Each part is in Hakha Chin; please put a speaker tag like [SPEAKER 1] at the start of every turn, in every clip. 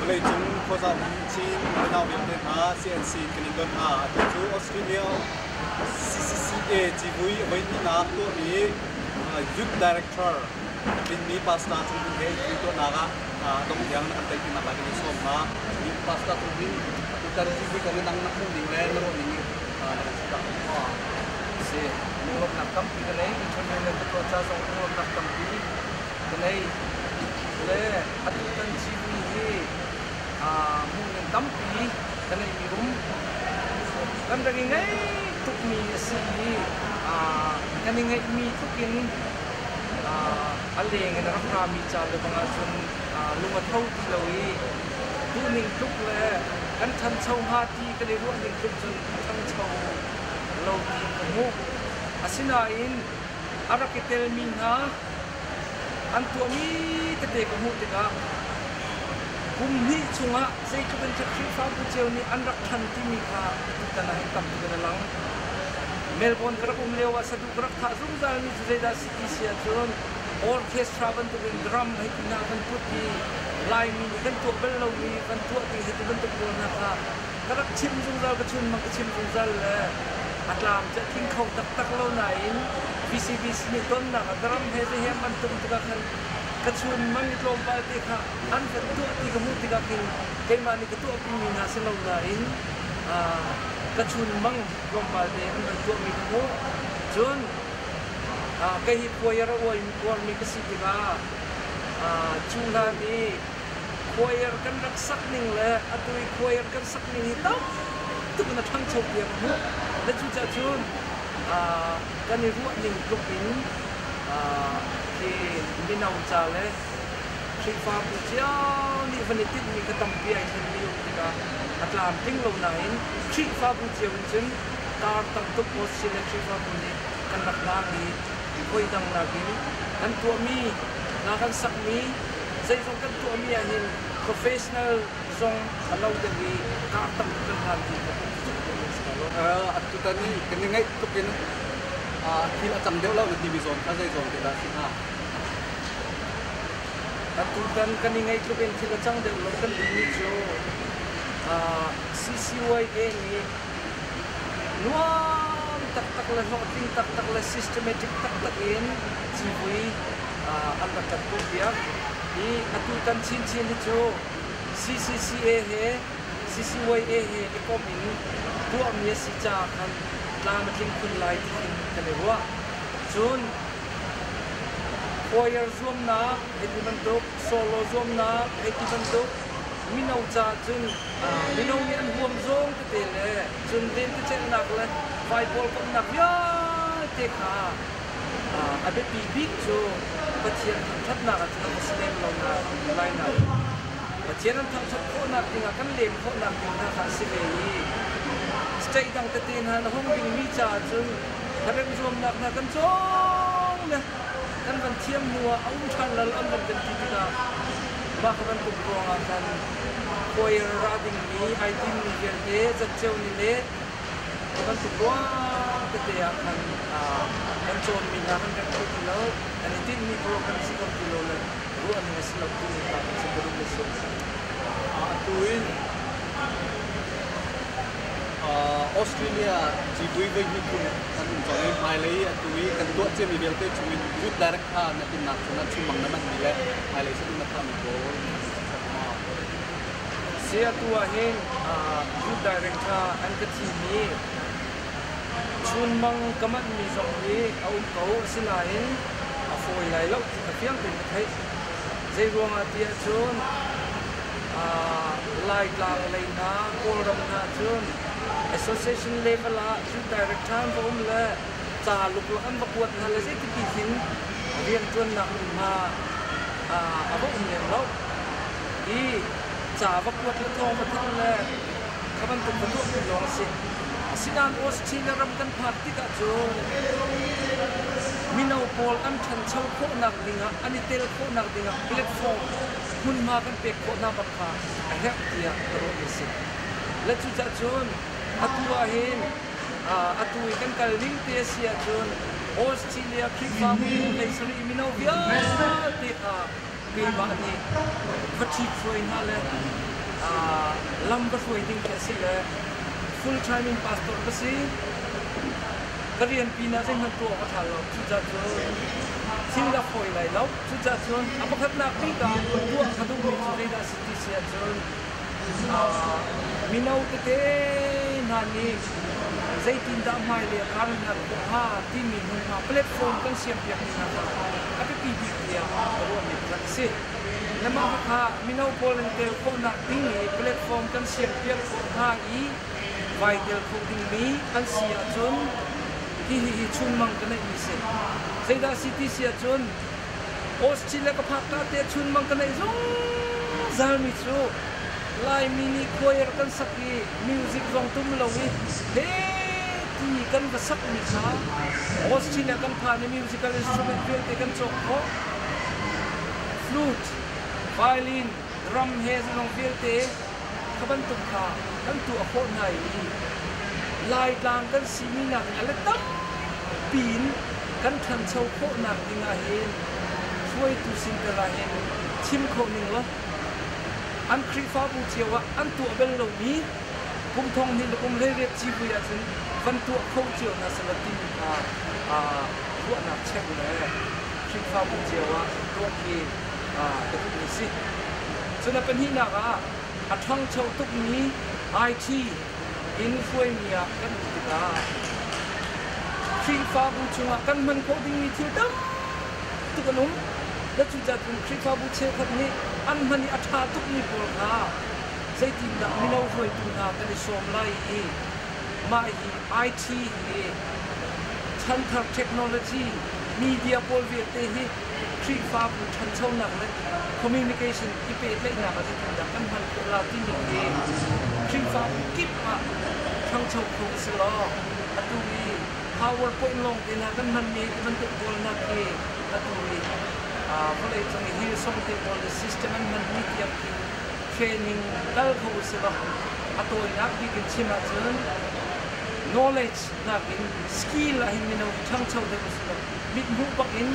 [SPEAKER 1] Vawleicung khuaza um Chin unau vialte hna CNC in kan in don hna. Atu cu Australia CCCA civui a voihnihnak tuahmi Youth Director tlinmi Pastor Cung Hmung he interview tuahnak ah dong tiang na kan telpinak lai kan in sawm hna. Pastor Cung Hmung, atutan civui kong in nang na hmuh ning le na ruah ning na kan chim ta.
[SPEAKER 2] Si, lunglawmhnak tampi ka nei. Interview nan ka tuah ca zong lunglawmhnak tampi ka nei. Le atutan civui hi hmuhning tampi ka neihmi um. Kan rak i ngeih tukmi a si i kan i ngeihmi tluk in a leng in a rak rami ca le bang ahcun lung a tho ti lo i duhning tluk le kan ṭhancho hnga ti kan i ruahning tluk cun a ṭhangcho lo ti ka hmuh. Asinain a rak i telmi hna an tuahmi tete ka hmuh tikah kum hnih chungah zeitluk in Khrihfabu cio nih an rak ṭhan timi kha tutan ah hin tam tuk in a lang. Melbourne ka rak um lio ah saduh ka rak thah zungzalmi cu zeidah a si ti si ahcun orchestra bantukin drum hei ti hna van put i Laimi nih kan tuah bal lomi van tuah ding hei ti bantuk pawl hna kha ka rak chim zungzal, ka chunmang ka chim zungzal le a tlam cu a tling kho taktak lo nain VCBC nih tonnak ah drum he zei he an tum tikah khan ka chunmang i tlawmpal te kha an kan tuah ti ka hmuh tikah khin keimah nih ka tuahpimi hna si lo nain ka chunmang tlawmpal te an van tuahmi ka hmuh. Cun kei hi choir a uarmi ka si tikah cu hna nih choir kan rak sak ning le atu i choir kan sak ning hi tam tuk in a ṭhangcho tiah ka hmuh. Le cucaah cun kan i ruah ning tluk in khi mino ca le Khrihfabu cio nih van i tinhmi kha tampi ai thlenmi um tikah a tlamtling lo nain Khrihfabu cio in cun kar tam tuk Australia Khrihfabu nih kan rak hlang i hawi dang nakin kan tuahmi hla kan sakmi zeizong kan tuahmi ahhin professional zong a lo deuh i kar tam tuk kan hlan ti kha tuk kan si lo.
[SPEAKER 1] Atutan i kan i ngaih tuk in thil a cang deuh lo na timi zawn kha zei zawn te dah si hnga?
[SPEAKER 2] Atutan kan i ngaih tluk in thil a cang deuh lo kan timi cu CCYA nih nuam taktak le hlawhtling taktak le systematic taktak in civui an rak kan tuahpiak i atutan chinchin hi cu CCCA he CCYA he i komh in tuahmi a si caah khan tlam a tling khun lai ti khin kan i ruah. Cun choir zuamnak hei ti bantuk, solo zuamnak hei ti bantuk mino caah cun mino nih an huam zawng tete le cun lentecelhnak le vaipawl komhnak vialte kha a biapi bik cu Pathian thangṭhatnak ah cun a va si lem lo lai nain Pathian an thangṭhat khawhnak dingah kan lem khawhnak ding hna kha a si ve i state dang tete hna na hung dingmi caah cun hlaremh zuamnak hna kan cawng le kan van thiam hnu ah a um ṭhan lo an van kan ti tikah mah kha bantuk ruangah khan choir ra dingmi ai timmi vialte zatceo nih le cu bantuk ruang tete ah khan kan cawnmi hna kan remh kho ti lo, kan i tinhmi program si kho ti lo le ruahning a si lo timi kha kan chim ka duhmi a si.
[SPEAKER 1] Atu in Australia civui voi hnih thum kan um cang i hmailei atu i kan tuah ciami vialte chungin youth direct kha na tinnak chungah chunmang na manhmi le hmailei saduh na thahmi pawl maw?
[SPEAKER 2] Si atu ah hin youth director an ka thimmi chunmang ka manhmi zong hi a um ko. Asinain a fawi lai lo ti kha fiang tein ka theih. Zei ruangah ti ahcun Laitlang lei hna, Kawlram hna cun association level ah youth director an va um le ca luklak an va kuat hna le zeiti ti khin rianṭuannak hmunhma a va um lem lo. I ca va kuat le thawng va thanh le kha bantuk va tuahmi lawng a si. Asinain Australia ram kan phak tikah cun mino pawl an ṭhancho khawhnak dingah, an i tel khawhnak dingah platform hmunhma kan pek khawh hna bak kha a herh tiah ka ruahmi a si. Le cucaah cun atu ahhin atu i kan kal ning te a si ahcun Australia Khrihfabu hlei sarih mino vialte kha keimah nih va ṭhit hruai hna le Lam ka hruai ding khi a si le full time in pastor ka si. Ka rian pinah zeihmanh tuah ka ṭha lo. Cucaah cun thil a fawi lai lo. Cucaah cun a pakhatnak bik ah tuah ka duhmi cu zeidah a si ti si ahcun mino tete hna nih zeitindah hmailei ah kar an hlan khawh hnga timi hmunhma platform kan siampiakmi hna kha a biapi bik tiah ka ruahmi pakhat a si. Le mah khakha mino pawl an tel khawhnak ding i platform kan siampiak khawh hna i vai tel kho dingmi an si ahcun hihi hi chunmang ka neihmi si. Zeidah si ti si ahcun Australia ka phak ka te chunmang ka neih zungzalmi cu Laimi nih choir kan sak i music zong tum lo i he ti kan va sakmi kha Australia kan phan i musical instrument vialte kan cawk khawh. Flute, violin, drum he zong vialte kha bantuk kha kan tuah khawh hna i Laitlang kan simi nakin a let tampi in kan ṭhancho khawhnak ding ah hin hruaitu sin tel ah hin chim kho ning law an Khrihfabu cio ah an tuah bel lomi kum thong hnih le kum 18 civui ahcun van tuah kho cio hna selaw timi kha ruahnak cheuh le Khrihfabu cio ah tuah khi ka duhmi si. Cun a pahnihnak ah a ṭhangcho tukmi IT in hruaimi ah kan um tikah Khrihfabu chungah kan hman khawh dingmi thil tam tuk an um. Na cucaah cun Khrihfabu cheukhat nih an hman i a ṭha tukmi pawl kha zeitindah mino hruaitu hna kan i sawm lai i mah hi IT hi chanthar technology media pawl vialte hi Khrihfabu ṭhanchonak le communication i pehtlaihnak ah zeitindah kan hman khawh la timi khi Khrihfabu kip ah ṭhangcho kho a si law atu i PowerPoint lawng te hna kan hmanmi ti bantuk pawl hna khi atu i vawleicung i Hillsong te pawl le system an hmanmi tiang khi training kal kho u si law a tawinak bik in chim ahcun knowledge nakin skill ah hin mino hi ṭhangcho deuh u si law mithmuh bak in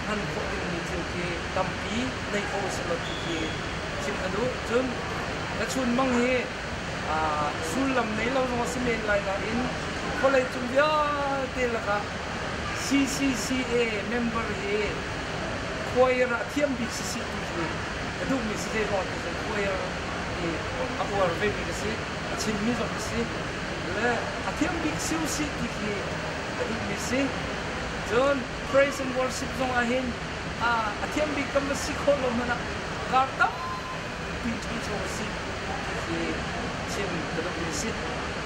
[SPEAKER 2] hman khawh dingmi thil khi tampi nei kho u si law ti khi chim ka duh. Cun ka chunmang hi sullam nei lo zong a si men lai nain vawleicung vialte lakah CCCA member hi choir ah thiam bik sisih ti khi ka duhmi si zeiruang ti cun choir hi a uar vemi ka si, a chimmi zong ka si le a thiam bik si usih ti khi ka duhmi si. Cun praise and worship zong ah hin a thiam bik kan va si khawh lo hmanh ah kar tampi ṭhangcho a si ti khi chim ka duhmi si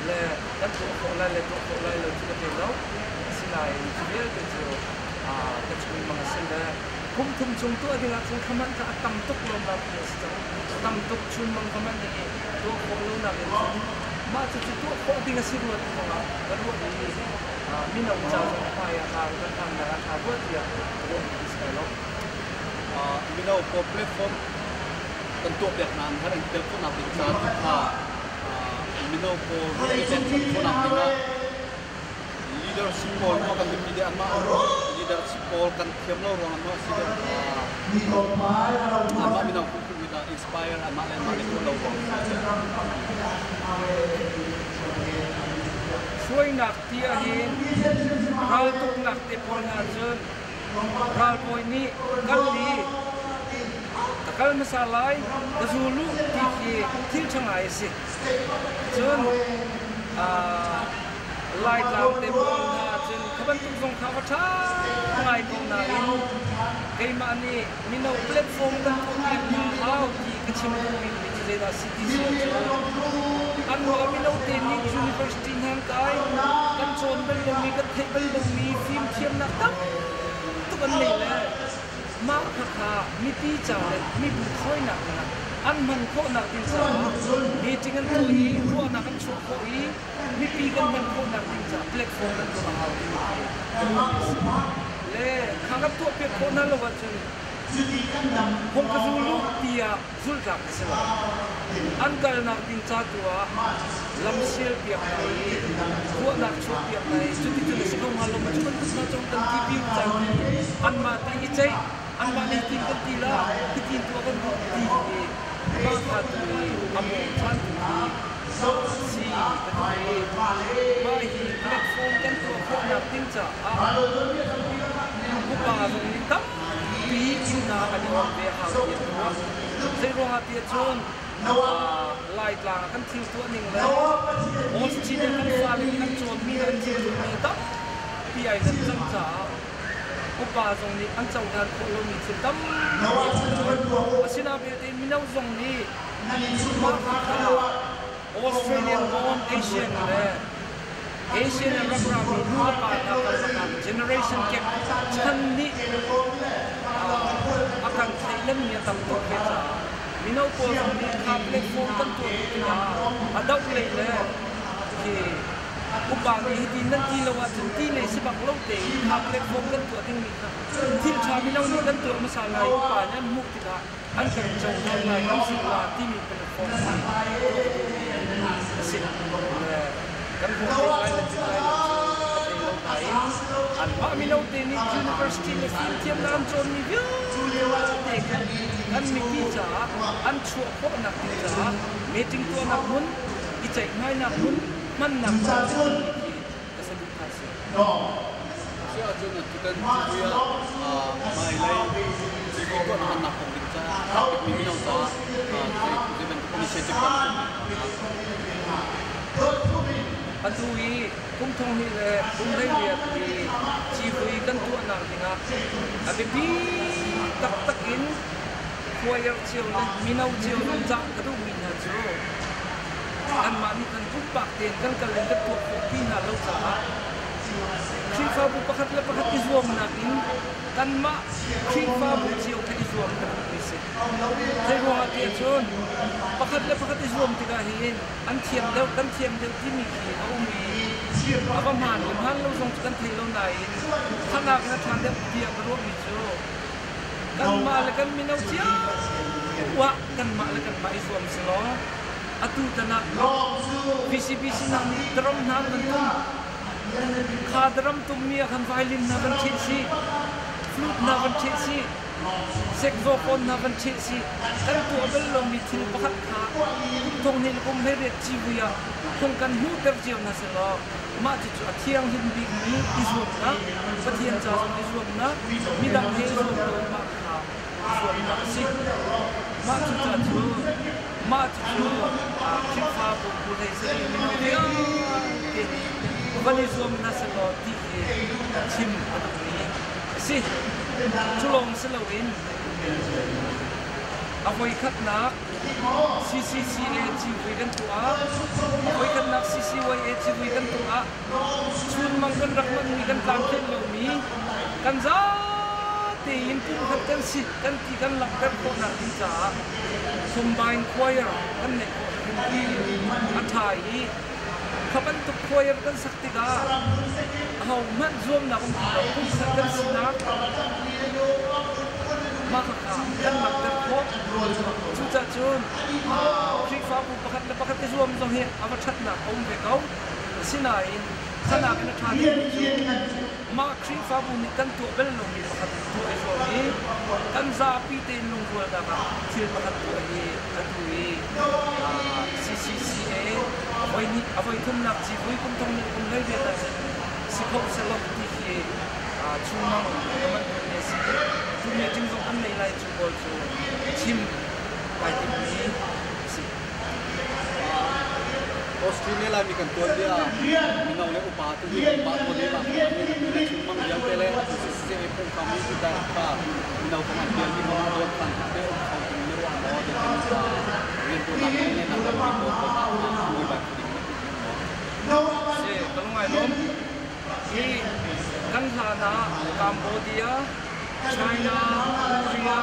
[SPEAKER 2] le kan tuah khawh lai le tuah khawh lai lo cu ka thei lo. Asinain cu vialte cu ka chunmang a si le kum thum chung tuah ding ahcun kha hmanh kha a tam tuk lawmnak ti a si cang. Tam tuk chunmang kha hmanh i tuah khawh lonak in cun mah cucu tuah khawh ding a si rua ti zongah ka ruah i mino ca zong hmai ah ral kan hlannak ah ṭha rua tiah ka ruahmi ti si lai lo.
[SPEAKER 1] Mino pawl platform kan tuahpiak hna an an tel khawhnak ding ca tu kha mino pawl i pekchanh khawhnak dingah leadership pawl maw kan biapi deuh anmah leadership pawl kan thiam lo ruangah maw a si deuh anmah mino phunphun hi dah inspire anmah le anmah le tuah lo ruang
[SPEAKER 2] Hruainak ti ahhin raltuknak te pawl hna cun ralbawi nih kal i ka kal hmasa lai ka zul u ti khi thil ṭha ngai a si. Cun Laitlang te pawl hna cun kha bantuk zong kha va ṭha ngai ko nain keimah nih mino platform kan tuahpiak hna hau ti ka chim duhmi cu zeidah a si ti si ahcun anmah mino te nih university hna an kai kan cawn bal lomi kan theih bal lomi fimthiamnak tam tuk an nei le mah khakha mipi ca le mibu hruainak dingah an hman khawhnak ding caah meeting an tuah i ruahnak an chuah khawh i mipi kan hman khawhnak ding caah platform kan tuah a hau timi khi ka ruahmi a si. Le kha kan tuahpiak khawh hna lo ahcun hong ka zul u tiah zulhtlak a si lo. An kalnak ding ca tu ah lam sialpiak hna i ruahnak chuahpiak hna i cuticun a si kho hnga lo ma cu bantuk hna cong kan ti piu cang ti anmah te i ceih anmah nih hitin kan ti la hitin tuah kan duh ti hi mah kha. Khakha tu i a bawmchantu hi si ka duh i mah hi platform kan tuah khawhnak ding caah upa zong nih tampi innka kan i on ve a hau tiah ka ruah. Zeiruangah tiah cun Laitlang ah kan thil tuah ning le Australia kan fale nih an cawnmi le an thil tuahmi tampi ai dan cang caah upa zong nih an cohlan khawh lomi thil tampi a um. Asinain belte mino zong nih mah kha Australian born Asian le Asian in rak rami nu le pa hna karlak ah generation gap chan nih a kan thleidanmi a tam tuk ve caah mino pawl zong nih kha platform kan tuah duh tikah a doh lei le khi upa nih hiti nan ti lo ahcun ti lei si bak lo tein kha platform kan tuah dingmi kha thil ṭha mino nih kan tuah hmasa lai, upa nih an hmuh tikah an kan cohlan lai, kan zumh la timi platform hi tuah ka duhmi a si. Kan hmuh thei lai le thei lai lo cu ka thei lo nain anmah mino te nih university le fimthiamnak an cawnmi vialte kha kan mipi caah an chuah khawhnak ding caah meeting tuahnak hmun, i ceihmainak hmun hmannak hmun timi khi ka saduhthah a si.
[SPEAKER 1] Si ahcun tutan civui ah hmailei civui tuah ṭhannak kong ding caah a bikmi mino caah zei bantuk initiative dah na tuah?
[SPEAKER 2] Atu i kum thong hnih le kum 18 i civui kan tuahnak dingah a biapi taktak in choir cio le mino cio zong cah ka duhmi hna cu Anmah nih kan pumpak tein kan kal in kan tuah khawh ti hna lo caah Khrihfabu pakhat le pakhat i zuamnak in kanmah Khrihfabu cio kha i zuam kan duhmi si. Zeiruangah tiah cun pakhat le pakhat i zuam tikah hin an thiam deuh, kan thiam deuh timi khi a um i a va hmaan le hmaan lo zong cu kan thei lo nain thanak in a ṭha deuh tiah ka ruahmi cu kanmah le kan mino cio ah kanmah le kanmah i zuam selaw atu tan ah VCBC hna nih drum hna an van tum. Kha drum tummi ah khan violin hna van ṭheh sih, flute hna van ṭheh sih, saxophone hna van ṭheh sih. Kan tuah bal lomi thil pakhat kha kum thong hnih le kum 18 civui ah hung kan hmuhter cio hna sehlaw mah cucu a thianghlim bikmi i zuamnak, Pathian ca zong i zuamnak, midang he i zuam lo mah kha i zuamnak a si. Mah cucaah cu mah cucu Khrihfabu bu hlei sarih mino vialte nih van i zuam hna sehlaw ti hi chim a duhmi a si. Cu lawng si loin a voikhatnak CCCA civui kan tuah, a voikhatnak CCYA civui kan tuah, chunmang kan rak manhmi kan tlamtlinh lomi kan zate in pumkhat kan si kan ti kan langhter khawhnak ding caah combine choir kan neih khawh hrimpi a ṭha i kha bantuk choir kan sak tikah ahohmanh zuamnak um ti lo, pumkhat kan sinak mah khakha kan langhter khawh. Cucaah cun Khrihfabu pakhat le pakhat i zuam zong hi a va ṭhatnak a um ve ko. Asinain khanak in a ṭha deuhmi cu mah Khrihfabu nih kan tuah bal lomi pakhat tuah i zuam i kan zapi tein lungrualnak ah thil pakhat tuah hi atu i CCCA a voi thumnak civui kum thong nih kum 18 ah hin si kho sehlaw ti hi chungmang ka manh tawnmi a si. Cu meeting zong an nei lai cu pawl cu chim kai timmi a si.
[SPEAKER 1] Australia Laimi kan tuanbia ah mino le upa tu hi upa tuan i mah le chungmang vialte le atu CCA phungphang mi cu pa mino kong an pialmi kong ah dawt phan te um kho ding na ruah maw zeitin riantuannak kong le nak ram pawl kong ah muibai kho ding na hmuh maw?
[SPEAKER 2] Si, ka lungai lawm. Hi kan hlan ah Cambodia, China, Korea,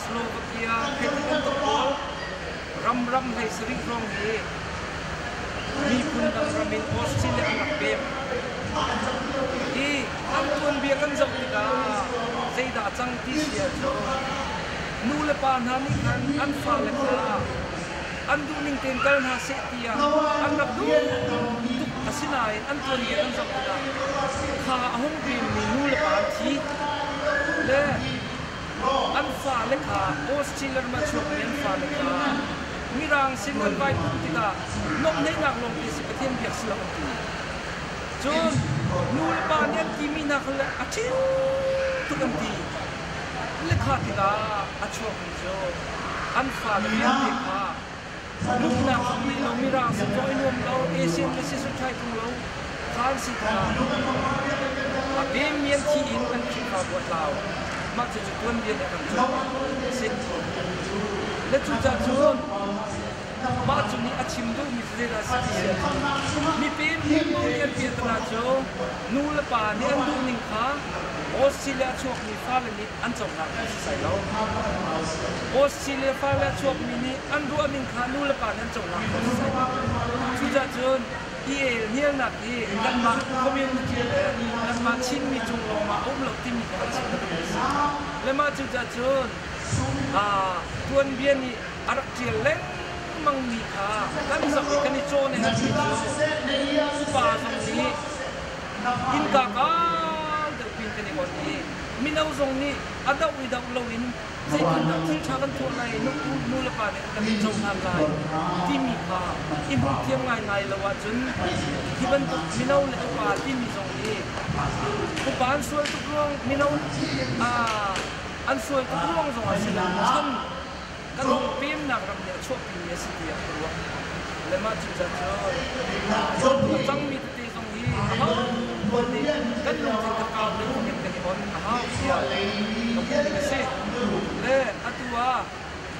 [SPEAKER 2] Slovakia hei ti bantuk pawl ramram hlei sarih hrawng hi miphun dang ram in Australia an rak pem. Hi an tuanbia kan zoh tikah zeidah a cang ti si ahcun nu le pa hna nih khan an fale kha an duhning tein kal hna seh tiah an rak duh tuk. Asinain an tuanbia kan zoh tikah kha a hung pemmi nu le pa an thi le an fale kha Australia ram ah chuakmi an fale kha. Mirang sin an vai pumh tikah nuamhneihnak lawngte si Pathian biak si lo an ti. Cun nu le pa nih an timi hna kha le a ṭhing tuk an ti. Le kha tikah a chuakmi cu an fale vialte kha Duhnak zong ngei lo, Mirang sin zong i nuam lo, Asian le sisut ṭhai ṭung lo kha an si tikah a pemmi an thi in an Khrihfabu a tlau. Mah cucu tuanbia nih a kan cawnpiak a si. Le cucaah cun mah cu nih a chim duhmi cu zeidah a si ti si ahcun mipem nih an piahtana cu nu le pa nih an duhning kha Australia a chuakmi fale nih an cohlang kho sisai lo. Australia fale a chuakmi nih an ruahning kha nu le pa nih an cohlang kho sisai lo. Cucaah cun i elhnialnak hi kanmah community le kanmah Chinmi cung lawngah a um lo timi kha kan chim ka duhmi a si. Le mah cucaah cun tuanbia nih a rak ṭial lengmangmi kha kan zoh i kan i cawn i herhmi cu upa zong nih innka kau deuh piin kan i on i mino zong nih a doh i doh loin zeitindah thil ṭha kan tuah lai, nu le pa nih an kan cohlan lai timi kha i hmuh thiam ngaingai lo ahcun hi bantuk mino le upa timi zong hi upa an sual tuk ruang mino an sual tuk ruang zong ah si lo chan kan hung pemnak ram nih a chuahpimi a si tiah ka ruah. Le mah cucaah cun a cangmi tete zong hi ahohmanh nih kan lungthin kha kau deuh in kan i on a hau tiah ka hmuh ning a si. Le atu ah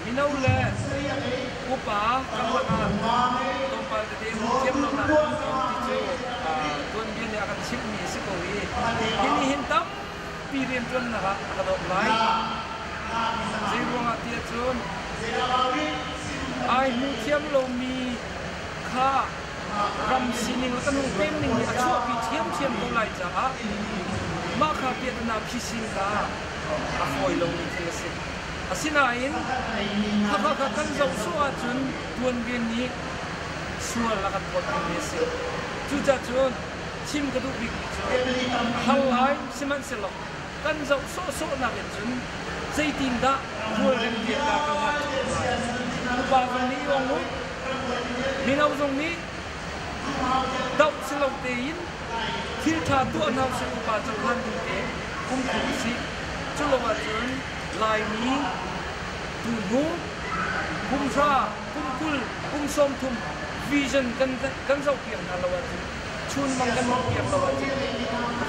[SPEAKER 2] mino le upa karlak ah tlawmpal tete hmuhthiam lonak a um ko ti cu tuanbia nih a kan chimhmi a si ko i hi nih hin tampi rianṭuannak ah a ka dawt lai. Zeiruangah tiah cun ai hmu thiam lomi kha ram sining le kan hung pem ning nih a chuahpi ṭhiamṭhiam ko lai caah mah kha piahtana phisin kha a fawi lomi thil a si. Asinain khakha kha kan zoh sawh ahcun tuanbia nih sual a kan phawt dingmi a si. Cucaah cun chim ka duh bikmi cu a har lai sihmanhsehlaw kan zoh sawhsawhnak in cun zeitindah rualrem tein dah kan hlat ṭhan lai? Upa zong nih i ong u, mino zong nih doh si lo tein thil ṭha tuah hna usih upa cohlan ding te um kho usih. Cu lo ahcun Laimi tuhnu kum hra, kum 20, kum 30 vision kan zohpiak hna lo ahcun chunmang kan hmuhpiak lo ahcun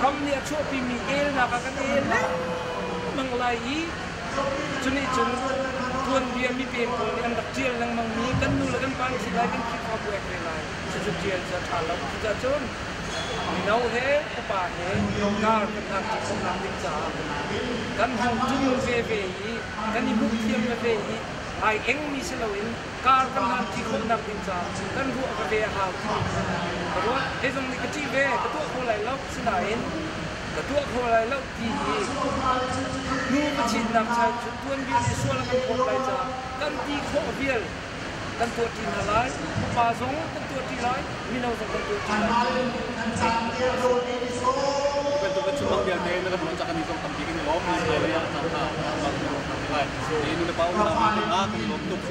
[SPEAKER 2] ram nih a chuahpimi elnak ah kan el lengmang lai i cunih cun tuanbia mipem pawl nih an rak ṭial lengmangmi kan nu le kan pa an thi lai kan Khrihfabu ek ve lai cucu ṭial cu a ṭha lo. Cucaah cun mino he upa he kar kan hlan ṭi khawhnak ding caah kan hung ṭum veve i kan i hmuhthiam veve i ai engmi si loin kar kan hlanṭi khawhnak ding caah kan ruah veve a hau timi ka ruah. Kei zong nih ka ṭih ve, ka tuah kho lai lo. Sinain ka tuah kho lai lo ti hi hnu ka chinnak chan cu tuanbia nih sual a kan phawt lai caah kan ti khawh vial kan tuahṭi hna lai. Upa zong kan tuahṭi lai, mino zong kan tuahṭi lai.
[SPEAKER 1] Bantuk in chunmang vialte na kan ruah cak kan i zong tampi kan i lawm. Hmailei ah caan ṭha bang kan ruah hna te lai. Nu le pa umnak mi kong ah kan i lawm tuk.